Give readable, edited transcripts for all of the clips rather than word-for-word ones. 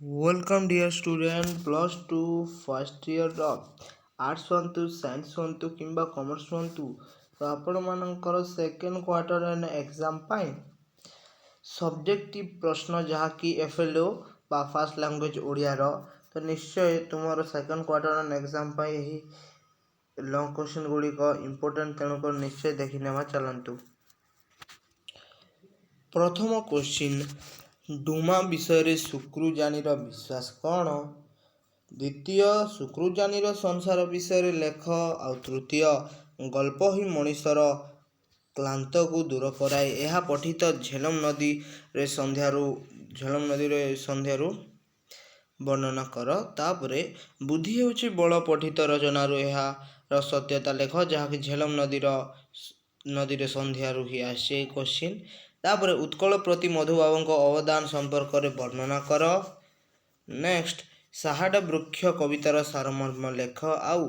Welcome, dear student. Plus two first ଇୟର୍ର arts ହୁଅନ୍ତୁ, science ହୁଅନ୍ତୁ କିମ୍ବା କମର୍ସ ହୁଅନ୍ତୁ, ତ ଆପଣମାନଙ୍କର ସେକେଣ୍ଡ କ୍ୱାର୍ଟର ଏକ୍ଜାମ୍ ପାଇଁ ସବଜେକ୍ଟିଭ୍ ପ୍ରଶ୍ନ, ଯାହାକି ଏଫ୍ ଏଲ୍ ଓ ବା ଫାର୍ଷ୍ଟ ଲାଙ୍ଗୁଏଜ୍ ଓଡ଼ିଆର, ତ ନିଶ୍ଚୟ ତୁମର ସେକେଣ୍ଡ କ୍ୱାର୍ଟର ଏକ୍ଜାମ୍ ପାଇଁ ଏହି ଲଙ୍ଗ୍ କୋଶ୍ଚିନ୍ ଗୁଡ଼ିକ ଇମ୍ପୋର୍ଟାଣ୍ଟ। ତେଣୁକରି ନିଶ୍ଚୟ ଦେଖିନେବା। ଚାଲନ୍ତୁ, ପ୍ରଥମ କୋଶ୍ଚିନ୍: ଡୁମା ବିଷୟରେ ସୁକୃଜାନିର ବିଶ୍ୱାସ କ'ଣ? ଦ୍ୱିତୀୟ, ସୁକୃଜାନିର ସଂସାର ବିଷୟରେ ଲେଖ। ଆଉ ତୃତୀୟ, ଗଳ୍ପ ହିଁ ମଣିଷର କ୍ଳାନ୍ତକୁ ଦୂର କରାଏ, ଏହା ପଠିତ ଝେଲମ ନଦୀରେ ସନ୍ଧ୍ୟାରୁ ବର୍ଣ୍ଣନା କର। ତାପରେ, ବୁଦ୍ଧି ହେଉଛି ବଳ ପଠିତ ରଚନାରୁ ଏହାର ସତ୍ୟତା ଲେଖ, ଯାହାକି ଝେଲମ ନଦୀରେ ସନ୍ଧ୍ୟାରୁ ହିଁ ଆସିଛି ଏହି କୋଶ୍ଚିନ୍। ତାପରେ, ଉତ୍କଳ ପ୍ରତି ମଧୁବାବୁଙ୍କ ଅବଦାନ ସମ୍ପର୍କରେ ବର୍ଣ୍ଣନା କର। ନେକ୍ସଟ, ସାହାଡ଼ ବୃକ୍ଷ କବିତାର ସାରମର୍ମ ଲେଖ। ଆଉ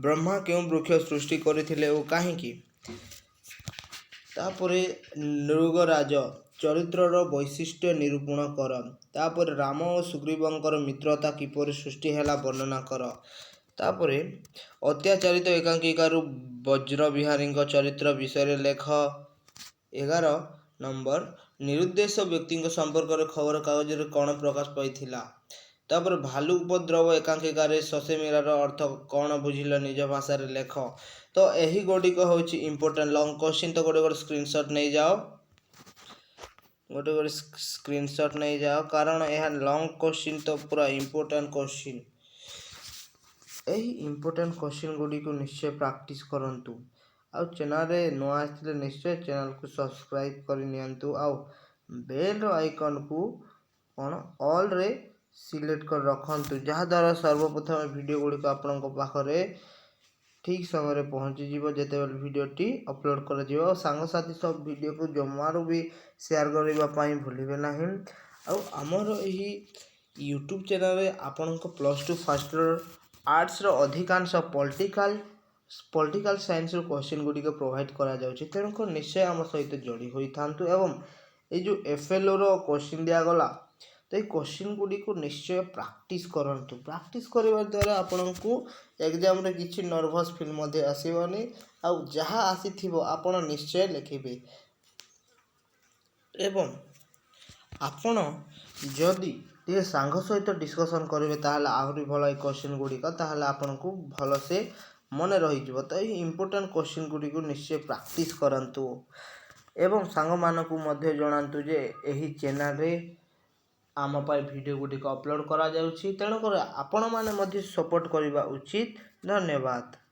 ବ୍ରହ୍ମା କେଉଁ ବୃକ୍ଷ ସୃଷ୍ଟି କରିଥିଲେ ଓ କାହିଁକି? ତାପରେ, ମୃଗରାଜ ଚରିତ୍ରର ବୈଶିଷ୍ଟ୍ୟ ନିରୂପଣ କର। ତାପରେ, ରାମ ଓ ସୁଗ୍ରୀବଙ୍କର ମିତ୍ରତା କିପରି ସୃଷ୍ଟି ହେଲା, ବର୍ଣ୍ଣନା କର। ତାପରେ, ଅତ୍ୟାଚାରିତ ଏକାଙ୍କିକାରୁ ବ୍ରଜବିହାରୀଙ୍କ ଚରିତ୍ର ବିଷୟରେ ଲେଖ। 11 ନମ୍ବର, ନିରୁଦ୍ଦେଶ ବ୍ୟକ୍ତିଙ୍କ ସମ୍ପର୍କରେ ଖବରକାଗଜରେ କ'ଣ ପ୍ରକାଶ ପାଇଥିଲା? ତାପରେ, ଭାଲୁ ଉପଦ୍ରବ ଏକାଙ୍କିକାରେ ସସେମିରାର ଅର୍ଥ କ'ଣ ବୁଝିଲ, ନିଜ ଭାଷାରେ ଲେଖ। ତ ଏହି ଗୁଡ଼ିକ ହେଉଛି ଇମ୍ପୋର୍ଟାଣ୍ଟ ଲଙ୍ଗ କୋଶ୍ଚିନ୍। ତ ଗୋଟେ ଗୋଟେ ସ୍କ୍ରିନସଟ୍ ନେଇଯାଅ, ଗୋଟେ ଗୋଟେ ସ୍କ୍ରିନସଟ୍ ନେଇଯାଅ, କାରଣ ଏହା ଲଙ୍ଗ କୋଶ୍ଚିନ୍, ତ ପୁରା ଇମ୍ପୋର୍ଟାଣ୍ଟ କୋଶ୍ଚିନ୍। ଏହି ଇମ୍ପୋର୍ଟାଣ୍ଟ କୋଶ୍ଚିନ୍ ଗୁଡ଼ିକୁ ନିଶ୍ଚୟ ପ୍ରାକ୍ଟିସ୍ କରନ୍ତୁ। ଆଉ ଚ୍ୟାନେଲରେ ନୂଆ ଆସିଥିଲେ ନିଶ୍ଚୟ ଚ୍ୟାନେଲକୁ ସବସ୍କ୍ରାଇବ୍ କରି ନିଅନ୍ତୁ ଆଉ ବେଲ୍ର ଆଇକନ୍କୁ କ'ଣ ଅଲ୍ରେ ସିଲେକ୍ଟ କରି ରଖନ୍ତୁ, ଯାହାଦ୍ୱାରା ସର୍ବପ୍ରଥମେ ଭିଡ଼ିଓ ଗୁଡ଼ିକ ଆପଣଙ୍କ ପାଖରେ ଠିକ୍ ସମୟରେ ପହଞ୍ଚିଯିବ, ଯେତେବେଳେ ଭିଡ଼ିଓଟି ଅପଲୋଡ଼ କରାଯିବ। ଆଉ ସାଙ୍ଗସାଥି ସବୁ ଭିଡ଼ିଓକୁ ଜମାରୁ ବି ସେୟାର କରିବା ପାଇଁ ଭୁଲିବେ ନାହିଁ। ଆଉ ଆମର ଏହି ୟୁଟ୍ୟୁବ୍ ଚ୍ୟାନେଲରେ ଆପଣଙ୍କ ପ୍ଲସ୍ ଟୁ ଫାର୍ଷ୍ଟ ଇୟର୍ ଆର୍ଟ୍ସର ଅଧିକାଂଶ ପଲିଟିକାଲ୍ ସାଇନ୍ସର କୋଶ୍ଚିନ୍ ଗୁଡ଼ିକ ପ୍ରୋଭାଇଡ଼ କରାଯାଉଛି। ତେଣୁକରି ନିଶ୍ଚୟ ଆମ ସହିତ ଯୋଡ଼ି ହୋଇଥାନ୍ତୁ। ଏବଂ ଏଇ ଯେଉଁ ଏଫ୍ ଏଲ୍ ଓର କୋଶ୍ଚିନ୍ ଦିଆଗଲା, ତ ଏଇ କୋଶ୍ଚିନ୍ ଗୁଡ଼ିକୁ ନିଶ୍ଚୟ ପ୍ରାକ୍ଟିସ୍ କରନ୍ତୁ। ପ୍ରାକ୍ଟିସ୍ କରିବା ଦ୍ୱାରା ଆପଣଙ୍କୁ ଏକ୍ଜାମ୍ରେ କିଛି ନର୍ଭସ୍ ଫିଲ୍ ମଧ୍ୟ ଆସିବନି ଆଉ ଯାହା ଆସିଥିବ, ଆପଣ ନିଶ୍ଚୟ ଲେଖିବେ। ଏବଂ ଆପଣ ଯଦି ଟିକେ ସାଙ୍ଗ ସହିତ ଡିସ୍କସନ୍ କରିବେ, ତାହେଲେ ଆହୁରି ଭଲ। ଏଇ କୋଶ୍ଚିନ୍ ଗୁଡ଼ିକ ତାହେଲେ ଆପଣଙ୍କୁ ଭଲସେ ମନେ ରହିଯିବ। ତ ଏହି ଇମ୍ପୋର୍ଟାଣ୍ଟ କୋଶ୍ଚିନ୍ ଗୁଡ଼ିକୁ ନିଶ୍ଚୟ ପ୍ରାକ୍ଟିସ୍ କରନ୍ତୁ ଏବଂ ସାଙ୍ଗମାନଙ୍କୁ ମଧ୍ୟ ଜଣାନ୍ତୁ ଯେ ଏହି ଚ୍ୟାନେଲରେ ଆମ ପାଇଁ ଭିଡ଼ିଓ ଗୁଡ଼ିକ ଅପଲୋଡ଼ କରାଯାଉଛି। ତେଣୁକରି ଆପଣମାନେ ମଧ୍ୟ ସପୋର୍ଟ କରିବା ଉଚିତ। ଧନ୍ୟବାଦ।